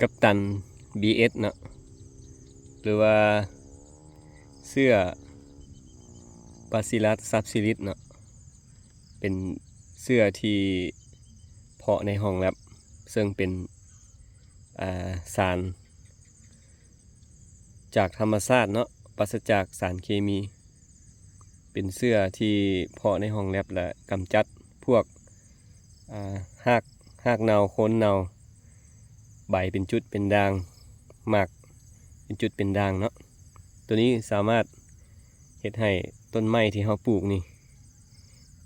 ກັບຕັນ ບີເອັສ ເນາະ ຫຼືວ່າເຊື້ອ Bacillus subtilis ເນາະ ເປັນເຊື້ອທີ່ເພາະໃນຫ້ອງແລັບ ເຊິ່ງເປັນ ອ່າ ສານຈາກທຳມະຊາດເນາະ ປາສະຈາກສານເຄມີ. ເປັນເຊື້ອທີ່ເພາະໃນຫ້ອງແລັບ ແລະ ກຳຈັດພວກ ອ່າ ຮາກ ຮາກເນົ່າ ໂຄນເນົ່າ ໃບເປັນຈຸດເປັນດ່າງ ໝາກເປັນຈຸດເປັນດ່າງເນາະ. ໂຕນີ້ສາມາດເຮັດໃຫ້ຕົ້ນໄມ້ທີ່ເຮົາປູກນີ້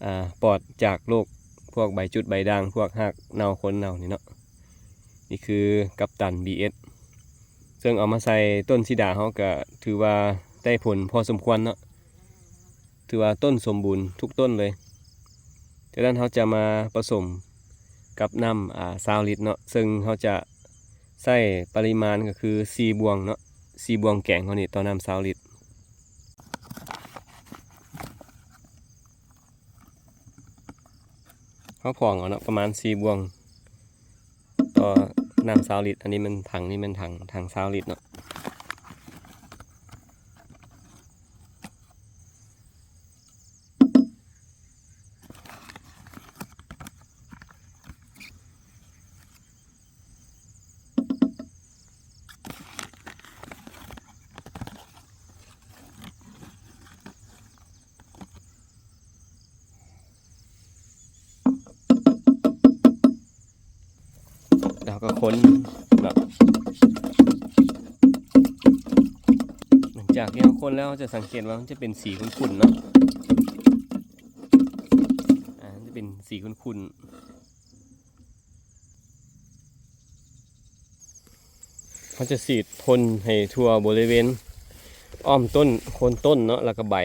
ອ່າ ປອດຈາກໂລກພວກໃບຈຸດໃບດ່າງ ພວກຮາກເນົ່າ ໂຄນເນົ່ານີ້ເນາະ. ນີ້ຄືກັບຕັນ ບີເອັສ ເຊິ່ງເອົາມາໃສ່ຕົ້ນສີດາເຮົາກະຖືວ່າໄດ້ຜົນພໍສົມຄວນເນາະ ຖືວ່າຕົ້ນສົມບູນທຸກຕົ້ນເລີຍ. ຈາກນັ້ນເຮົາຈະມາປະສົມກັບນ້ຳ ອ່າ ຊາວລິດເນາະ ເຊິ່ງເຮົາຈະໃຊ້ປະລິມານກໍຄືສີ່ບ່ວງເນາະ ສີ່ບ່ວງແກງເຮົານີ້ຕໍ່ນ້ຳຊາວລິດ. ເຮົາພອງເອົາເນາະ ປະມານສີ່ບ່ວງຕໍ່ນ້ຳຊາວລິດ. ອັນນີ້ແມ່ນຖັງ ນີ້ແມ່ນຖັງ ຖັງຊາວລິດເນາະ. ແລ້ວກໍຄົນເນາະ. ຫຼັງຈາກທີ່ເຮົາຄົນແລ້ວ ເຮົາຈະສັງເກດວ່າມັນຈະເປັນສີຂຸ້ນໆເນາະ ອາ ມັນຈະເປັນສີຂຸ້ນໆ. ເຮົາຈະສີດພົ່ນໃຫ້ທົ່ວບໍລິເວນອ້ອມຕົ້ນ ໂຄນຕົ້ນເນາະ ແລ້ວກໍໃບ